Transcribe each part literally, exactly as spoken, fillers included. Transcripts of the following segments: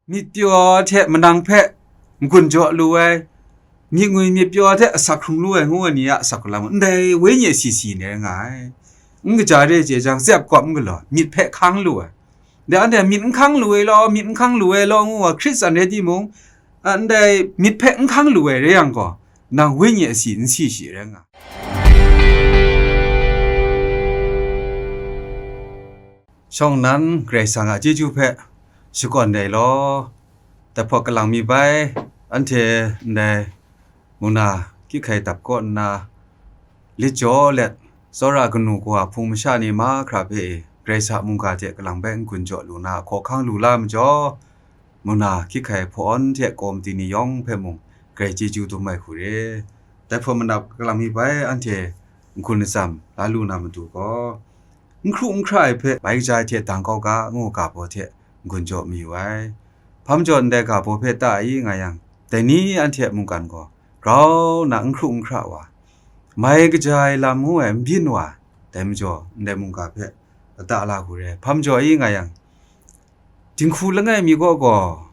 myit pyaw hte manang hpe n-gun jaw lu ai, myit ngwi myit pyaw hte asak hkrung lu ai ngu ai ni a asak hkrung lam, ndai wenyi asi si ni rai nga ai. N kaja re chye jang, tsep kawp n galaw, myit hpe hkang lu ai. Dai anhte myit n hkang lu ai law, myit n hkang lu ai law ngu wa hkrit tsan rai timung, a, ndai myit hpe n hkang lu ai rai yang gaw, nang wenyi asi n si shi rai nga. Shawng nnan Karai Kasang a chyeju hpe shakawn ai law, dai hpawt kalang mi bai, anhte ndai mungna kyit hkai dap kaw nna, lit jaw let, tsawra kanu kawa hpung masha ni mahkra hpe e, Karai Kasang a mungga hte kalang bai n-gun jaw lu na, hkawhkang lu la majaw, mungna kyit hkai hpawn hte kawmti ni yawng hpe mung, Karai chyeju dum ai hku re. Dai hpawt manap kalang mi bai, anhte n-gun atsam la lu na matu gaw, n hkru n hkra ai hpe mai kaja ai hte dang kau ga, ngu ga baw hte n-gun jaw mayu ai. Hpa majaw ndai ga baw hpe ta i nga yang, dai ni anhte a mungkan gaw grau nna n hkru n hkra wa, mai kaja ai lam ngu ai n byin wa, dai majaw ndai mungga hpe lata la hku re. Hpa majaw i nga yang, dinghku langai mi gaw gaw,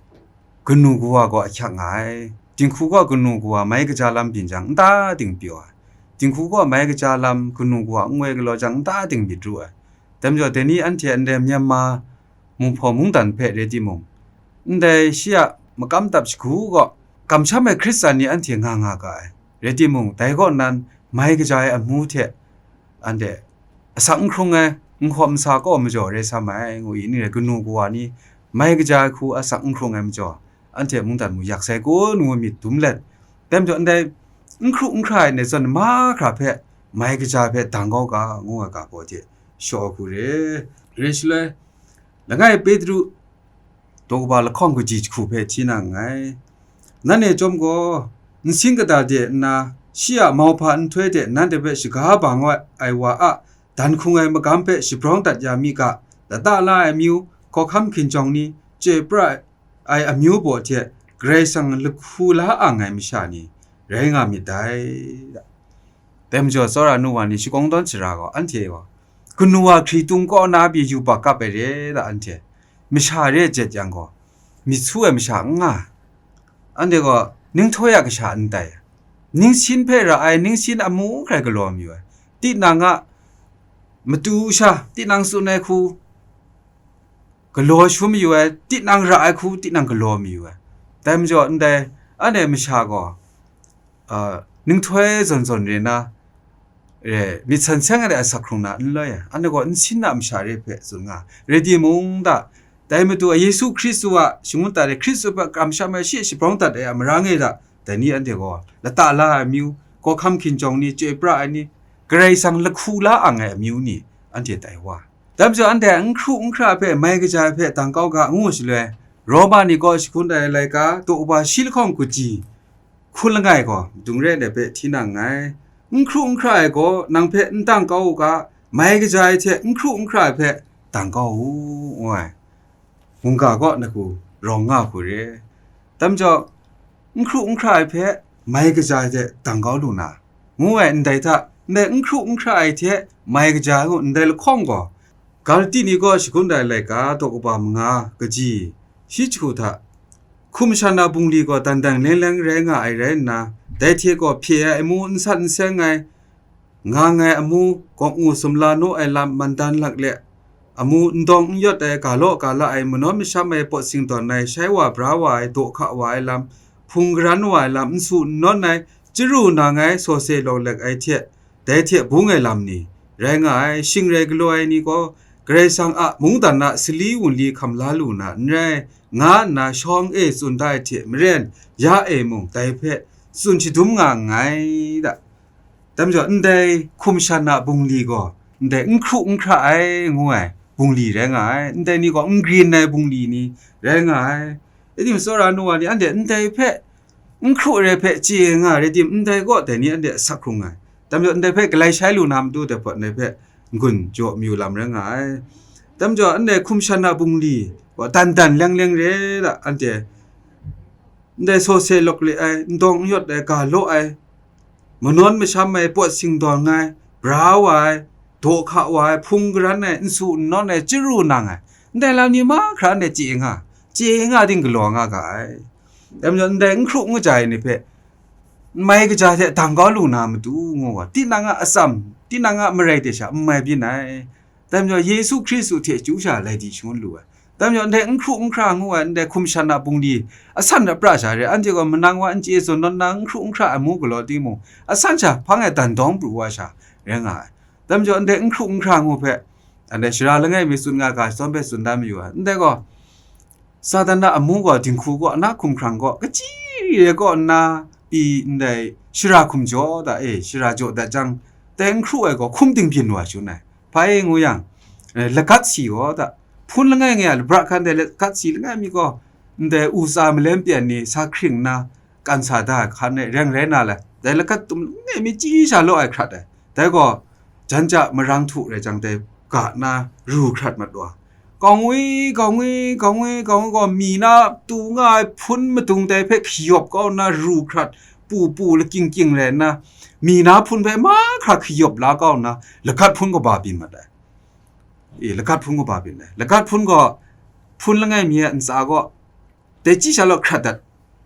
kanu kawa gaw ahkyak nga ai. Dinghku gaw kanu kawa mai kaja lam byin jang, nta ting pyaw ai. Dinghku gaw mai kaja lam kanu kawa n-goi galaw jang, nta ting myit ru ai. Dai majaw, dai ni anhte ndai Myanmar munghpaw mungdan hpe rai timung, ndai shi a makam dap shagu gaw, kamsham ai Hkristan ni anhte nga nga ga ai. Rai timung, dai kaw nan mai kaja ai amu hte anhte asak n hkrung ai, n hkawm n sa kaw majaw rai sa mai, ngu i ni rai, kanu kawa ni mai kaja ai hku asak n hkrung ai majaw, anhte mungdan mu yak sai kun ngu myit dum let, dai majaw ndai n hkru n hkra ai ndai zawn mahkra hpe mai kaja hpe dang kau ga, ngu ai ga baw hte shaw ai hku re. Rai shaloi, langai Petru daw kaba lahkawng kaji jahku hpe hti na nngai. Nanhte chyawm gaw, nsin kata de nna, shi a mauhpa nhtoi hte nanhte hpe shaga bang ai wa a dan hkrung ai magam hpe shabrawng dat ya mi ga, lata la ai amyu, hkawhkam hkinjawng ni, chyoi pra ai amyu baw hte Karai Kasang lahku la ang ai masha ni rai nga myit dai. Dai majaw, tsawra nu wa ni shakawng dawn sara gaw, anhte gaw kanu wa hkritung kaw na pyi yubak kap ai re da, anhte masha re jet yang gaw, myit su ai masha n nga. Anhte gaw ninghtoi a kasha n tai, ningsin hpe ra ai, ningsin amu hkrai galaw mayu ai, tinang a matu sha, tinang tsun ai hku galaw shu mayu ai, tinang ra ai hku tinang galaw mayu ai. Dai majaw, ndai anhte masha gaw, a, ninghtoi zawn zawn re na, re, myit san seng ai asak hkrung na n loi ai, anhte gaw nsin a masha re hpe tsun nga, rai timung da, dai matu a Yesu Hkristu a shangun dat ai, Hkristu hpe kamsham ai shi shabrawng dat ai a marang e da, dai ni anhte gaw lata la ai amyu, hkawhkam hkinjawng ni, chyoi pra ai ni, Karai Kasang lahku la ang ai amyu ni, anhte tai wa. Dai majaw, anhte n hkru n hkra hpe mai kaja ai hpe dang kau ga, ngu shaloi, Roma ni kaw shahkun ai laika, daw kaba shi lahkawng kaji hkun langai gaw, madung re ai hpe hti na nngai. N hkru n hkra ai gaw nang hpe n dang kau u ga, mai kaja ai hte n hkru n hkra ai hpe dang kau u, ngu ai mungga kaw nahku rawng nga hku re. Dai majaw, n hkru n hkra ai hpe mai kaja ai hte dang kau lu na, ngu ai ndai hta, ndai n hkru n hkra ai hte mai kaja ai ngu ndai lahkawng gaw, Galati ni kaw shakun ai laika, daw kaba manga kaji shi jahku hta, hkum shan a bungli gaw dan dan leng leng rai nga ai rai nna, dai hte gaw hpye ai amu n san n seng ai, nga ngai amu, gawk ngu sumla naw ai lam, mandan lak le amu, n dawng n yawt ai, ga law ga la ai, manawn masham ai, pawt singdawn ai, shai wa bra wa ai, daw hka wa ai lam, hpung garan wa ai lam, n su n nawn ai, chyaru nang ai, sawse lawk lek ai hte, dai hte bung ai lam ni rai nga ai, shing rai galaw ai ni gaw, Karai Kasang a mungdan a sali wunli hkam la lu na n rai, nga nna shawng e tsun da ai hte maren, ya e mung dai hpe tsun shadum nga nngai da. Dai majaw, ndai hkum shan a bungli gaw, ndai n hkru n hkra ai ngu ai bungli rai nga ai, ndai ni gaw n grin ai bungli ni rai nga ai. Rai timung, tsawra nu wa ni, anhte ndai hpe n hkru ai hpe chye nga, rai timung, ndai gaw dai ni anhte asak hkrung ai. Dai majaw, ndai hpe galai shai lu na matu, dai hpawt ndai hpe n-gun jaw mayu lam rai nga ai. Dai majaw, ndai hkum shan a bungli gaw dan dan leng leng re da, anhte ndai sawse lawk le ai, n dawng n yawt ai, ga law ai, manawn masham ai, pawt singdawn ai, bra wa ai, daw hka wa ai, hpung garan ai, n su n nawn ai, chyaru nang ai, ndai lam ni mahkra anhte chye nga, chye nga ting galaw nga ga ai. Dai majaw, ndai n hkru n kaja ai ni hpe, mai kaja hte dang kau lu na matu ngu wa, tinang a atsam, tinang a marai de sha n mai byin ai. Dai majaw, Yesu Hkristu hte chyu sha lai di shangun lu ai. Dai majaw, ndai n hkru n hkra ngu ai, ndai hkum shan a bungli, asan apra sha re, anhte gaw manang wa n chye zawn nawn na, n hkru n hkra ai mu galaw timung, asan sha hpang e dan dawng pru wa sha rai nga ai. Dai majaw, ndai n hkru n hkra ngu hpe, ndai shara langai mi tsun nga ga, shadawn hpe tsun dan mayu ai. Ndai gaw, Satan a amu gaw, dinghku gaw, na hkum hkrang gaw, kachyi re kaw nna pyi ndai shara hkum jaw da e, shara jaw dat jang, dai n hkru ai gaw hkum dingbyin wa shun ai. Hpa e ngu yang, eh, lagat si gaw da, hpun langai ngai a labra hkan dai lagat si langai mi gaw, ndai u tsa malem pyan ni sa hkring nna, kan sa da ai hkan e reng rai na lai. Dai lagat tum langai mi chyi sha law ai hkrat ai. Dai gaw, jan ja marang htu rai jang, dai ga na ru hkrat mat wa. Gaw ngwi, gaw ngwi, gaw ngwi, gaw ngwi gaw, mi na tu nga ai hpun madung dai hpe hkayawp kau nna ru hkrat, pu pu lakying kying rai nna, mi na hpun hpe mahkra hkayawp la kau nna, lagat hpun kaba byin mat ai. E, lagat hpun kaba byin ai. Lagat hpun gaw, hpun langai mi a ntsa gaw, dai chyi sha law hkrat dat,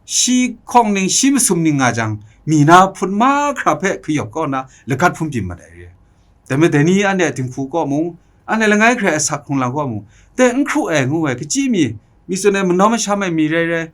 shi hkawng ning, shi masum ning nga jang, mi na hpun mahkra hpe hkayawp kau nna, lagat hpun byin mat ai re. Dai majaw, dai ni anhte a dinghku kaw mung, anhte langai hkrai asak hkrung lam kaw mung, dai n hkru ai ngu ai, kachyi mi, mi tsun ai, manaw masham ai mi rai rai,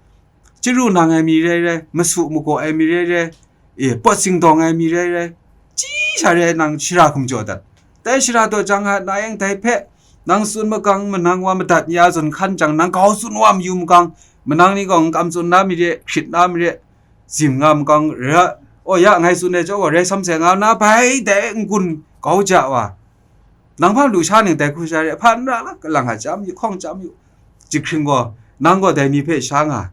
chyaru nang ai mi rai rai, masu magaw ai mi rai rai, e, pawt singdawng ai mi rai rai, chyi sha rai nang shara hkum jaw dat. Dai shara daw jang a na yang dai hpe, nang tsun magang manang wa madat ya zawn hkan jang, nang kau tsun wa mayu magang, manang ni gaw n kam tsun na mi re, hkrit na mi re, zim nga magang ra, oh ya, ngai tsun ai jaw gaw, rai sam sai nga na bai, dai n-gun kau ja wa. Nang hpang lu sha ning dai hku sha re, hpa n ra la, kalang a chyam yu, hkawng chyam yu. Jahkring gaw, nang gaw dai ni hpe sha nga.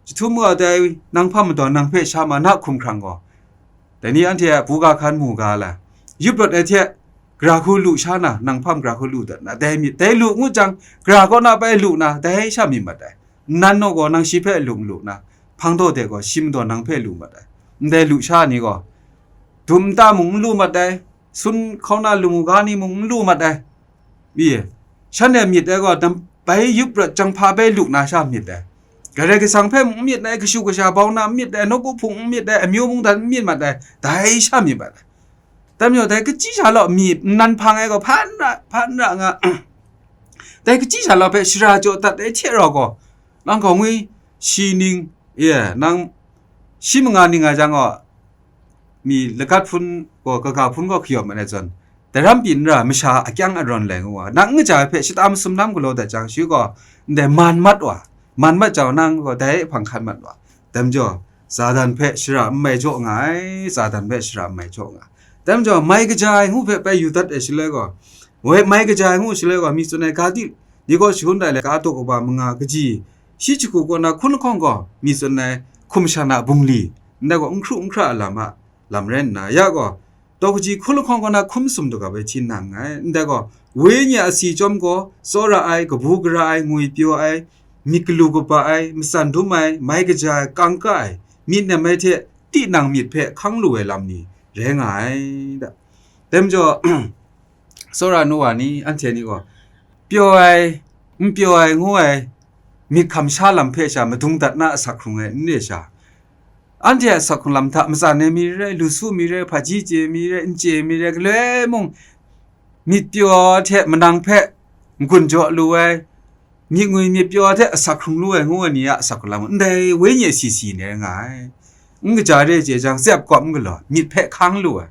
Jahtum gaw dai nang hpang madaw nang hpe sha ma na hkum hkrang gaw, dai ni anhte a buga hkan mu ga la. Yup rawt ai hte, gara hku lu sha na, nang hpang gara hku lu dat na, dai myit, dai lu ngut jang, gara kaw na bai lu na, dai sha myit mat ai. Nnan naw gaw nang shi hpe lu n lu na, hpang daw de gaw shi madaw nang hpe lu mat ai. Ndai lu sha ni gaw, dum nta mung n lu mat ai, sun hkauna lamu ga ni mung n lu mat ai. I, shanhte myit ai gaw, dam bai yup rawt jang hpa bai lu na sha myit ai. Karai Kasang hpe mung n myit ai, kashu kasha bau na n myit ai, nawku hpung n myit ai, amyu mungdan n myit mat ai, dai sha myit mat ai. Dai majaw, dai kachyi sha law mi nnan hpang ai gaw, hpa n ra, hpa n ra nga. Dai kachyi sha law hpe shara jaw dat ai hte rau gaw, nang gaw ngwi shi ning, e, nang shi manga ning nga jang gaw, mi lagat hpun gaw, kaga hpun gaw hkayawp mat ai zawn, dai ram pyi n ra, masha akyang arawn lai ngu wa, nang n kaja ai hpe shata masum lam galaw dat jang, shi gaw ndai man mat wa, man mat jau nang gaw dai hpang hkan mat wa. Dai majaw, Satan hpe shara n mai jaw nga ai, Satan hpe shara n mai jaw nga ai. Dai majaw, mai kaja ai ngu hpe bai yu dat ai shaloi gaw, woi, mai kaja ai ngu shaloi gaw, mi tsun ai ga di, ni gaw shangun dai le, ga daw kaba manga kaji, shi jahku kaw na hkun lahkawng gaw, mi tsun ai hkum shan a bungli, ndai gaw n hkru n hkra a lam a lam rai nna, ya gaw, daw kaji hkun lahkawng kaw na hkum sum daw ga bai hti nna nngai. Ndai gaw, wenyi a si chyawm gaw, tsawra ai, kabu gara ai, ngwipyaw ai, myit galu kaba ai, matsan dum ai, mai kaja ai, kangka ai, myit nem ai hte tinang myit hpe hkang lu ai lam ni rai nga ai da. Dai majaw, tsawra nu wa ni, anhte ni gaw, pyaw ai, n pyaw ai ngu ai, myit hkam sha lam hpe sha madung dat na asak hkrung ai n re sha, anhte a asak hkrung lam hta matsan ai mi rai, lu su mi rai, hpaji chye mi rai, n chye mi rai, galoi mung myit pyaw hte manang hpe n-gun jaw lu ai, myit ngwi myit pyaw hte asak hkrung lu ai ngu ai ni a asak hkrung lam, ndai wenyi asi si ni rai nga ai. N kaja re chye jang, tsep kawp n galaw, myit hpe hkang lu ai.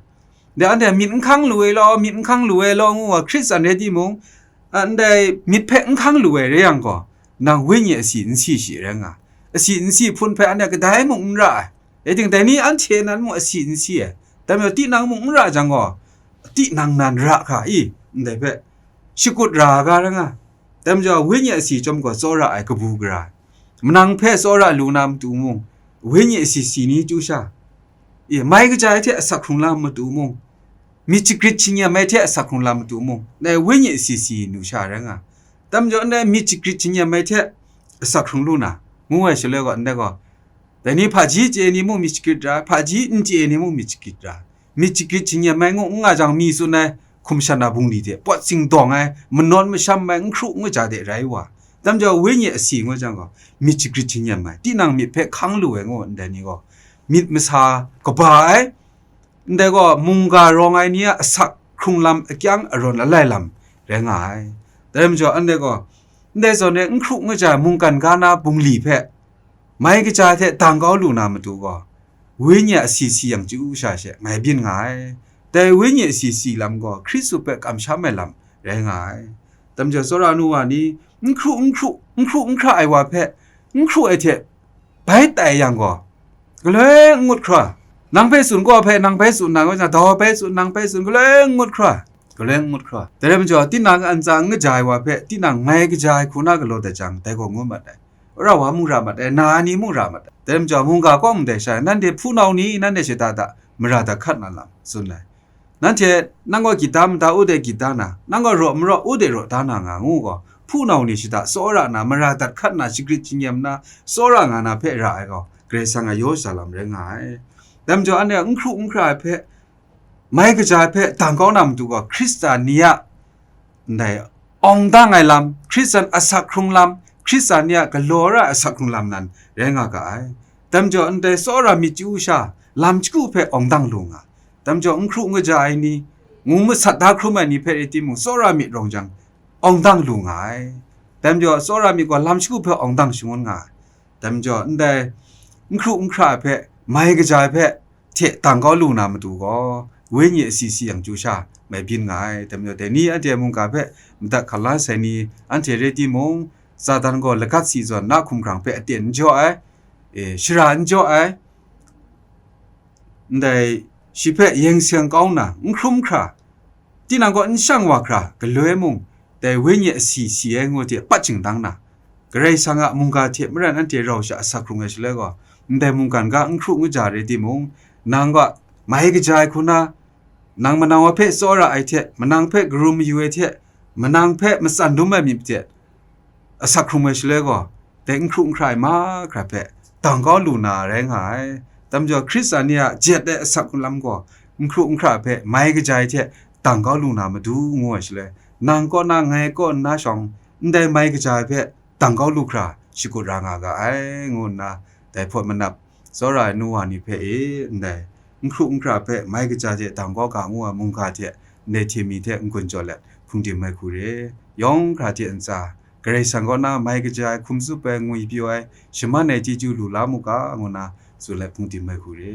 Dai anhte myit n hkang lu ai law, myit n hkang lu ai law ngu wa, Hkristan rai timung, a, ndai myit hpe n hkang lu ai rai yang gaw, nang wenyi asi n si shi rai nga. Asi n si hpun hpe anhte kadai mung n ra ai. Rai timung, dai ni anhte nan mung asi n si ai. Dai majaw, tinang mung n ra jang gaw, tinang nan ra hkra i, ndai hpe shakut ra ga rai nga. Dai majaw, wenyi asi chyawm gaw tsawra ai, kabu gara ai. Manang hpe tsawra lu na matu mung, wenyi asi si ni chyu sha, e, mai kaja ai hte asak hkrung la matu mung, myit shagrit shingnyam ai hte asak hkrung la matu mung, ndai wenyi asi si nu sha rai nga. Dai majaw, ndai myit shagrit shingnyam ai hte asak hkrung lu na, ngu ai shaloi gaw, ndai gaw, dai ni hpaji chye ni mung myit shagrit ra, hpaji n chye ni mung myit shagrit ra. Myit shagrit shingnyam ai ngu n nga jang, mi tsun ai hkum shan a bungli hte pawt singdawng ai, manawn masham ai, n hkru n kaja de rai wa, Tam jaw, wenyi asi ngu jang gaw, myit shagrit jingnyam ai, tinang myit hpe hkang lu ai ngu ndai ni gaw, myit masa kaba ai, ndai gaw mungga rawng ai ni a asak hkrung lam akyang arawn alai lam rai nga ai. Dai rai majaw, anhte gaw, ndai zawn e n hkru n kaja ai mungkan ga na bungli hpe, mai kaja hte dang kau lu na matu gaw, wenyi a asi si yang chyu sha she mai byin nga ai. Dai wenyi a asi si lam gaw Hkristu hpe kamsham ai lam rai nga ai. Tam jaw, tsawra nu wa ni, n hkru, n hkru, n hkru n hkra ai wa hpe, n hkru ai hte bai tai yang gaw, galoi n ngut hkra, nang hpe tsun gaw hpe, nang hpe tsun na, ngu jang, daw hpe tsun, nang hpe tsun, galoi n ngut hkra, galoi n ngut hkra. Dai rai majaw, tinang a ntsa n kaja ai wa hpe, tinang mai kaja ai hku na galaw dat jang, dai gaw ngu mat ai. Wora wa mung ra mat ai, na ai ni mung ra mat ai. Dai rai majaw, mungga kaw ndai sha, nanhte hpunau ni, nanhte shada da, mara dat hkat na lam, tsun ai. Nanhte, nang gaw gyit da mada, u de gyit da na, nang gaw raw maraw, u de raw da na nga ngu gaw, hpunau ni shada tsawra na, mara dat hkat na, shagrit jingnyam na, tsawra nga na hpe ra ai gaw, Karai Kasang a yaw sha lam rai nga ai. Dai majaw, anhte a n hkru n hkra ai hpe, mai kaja ai hpe dang kau na matu gaw, Hkristan ni a ndai awng dang ai lam, Hkristan asak hkrung lam, Hkristan ni a galaw ra ai asak hkrung lam nan rai nga ga ai. Dai majaw, ndai tsawra myit chyu sha, lam shagu hpe awng dang lu nga. Dai majaw, n hkru n kaja ai ni, ngu masat da hkrum ai ni hpe rai timung, tsawra myit rawng jang, awng dang lu nga ai. Dai majaw, tsawra myit gaw lam shagu hpe awng dang shangun nga ai. Dai majaw, ndai n hkru n hkra ai hpe, mai kaja ai hpe, hte dang kau lu na matu gaw, wenyi asi si yang chyu sha mai byin nga ai. Dai majaw, dai ni anhte mungga hpe madat hkam la sai ni, anhte rai timung, Satan gaw lagat si zawn na hkumhkrang hpe aten n jaw ai, e, shara n jaw ai, ndai shi hpe yeng seng kau nna, n hkrum hkra, tinang gaw n shang wa hkra, galoi mung, dai wenyi asi si ai ngu hte pat shingdang na, Karai Kasang a mungga hte maren anhte rau sha asak hkrung ai shaloi gaw, ndai mungkan ga n hkru n kaja rai timung, nang gaw mai kaja ai hku na, nang manang wa hpe tsawra ai hte, manang hpe karum mayu ai hte, manang hpe matsan dum ai myit hte, asak hkrung ai shaloi gaw, dai n hkru n hkra ai mahkra hpe dang kau lu na rai nga ai. Dai majaw, Hkristan ni a jet ai asak hkrung lam gaw, n hkru n hkra hpe mai kaja ai hte dang kau lu na matu ngu ai shaloi, nang kaw na ngai kaw nna shawng, ndai mai kaja ai hpe dang kau lu hkra shakut ra nga ga ai, ngu nna dai hpawt manap tsawra ai nu wa ni hpe e, ndai n hkru n hkra hpe mai kaja hte dang kau ga ngu ai mungga hte ndai hte mi hte n-gun jaw let hpungdim mai hku re. Yawng hkra hte ntsa, Karai Kasang kaw na mai kaja ai hkum tsup ai ngwi pyaw ai shaman ai chyeju lu la mu ga, ngu nna tsun let hpungdim mai hku re.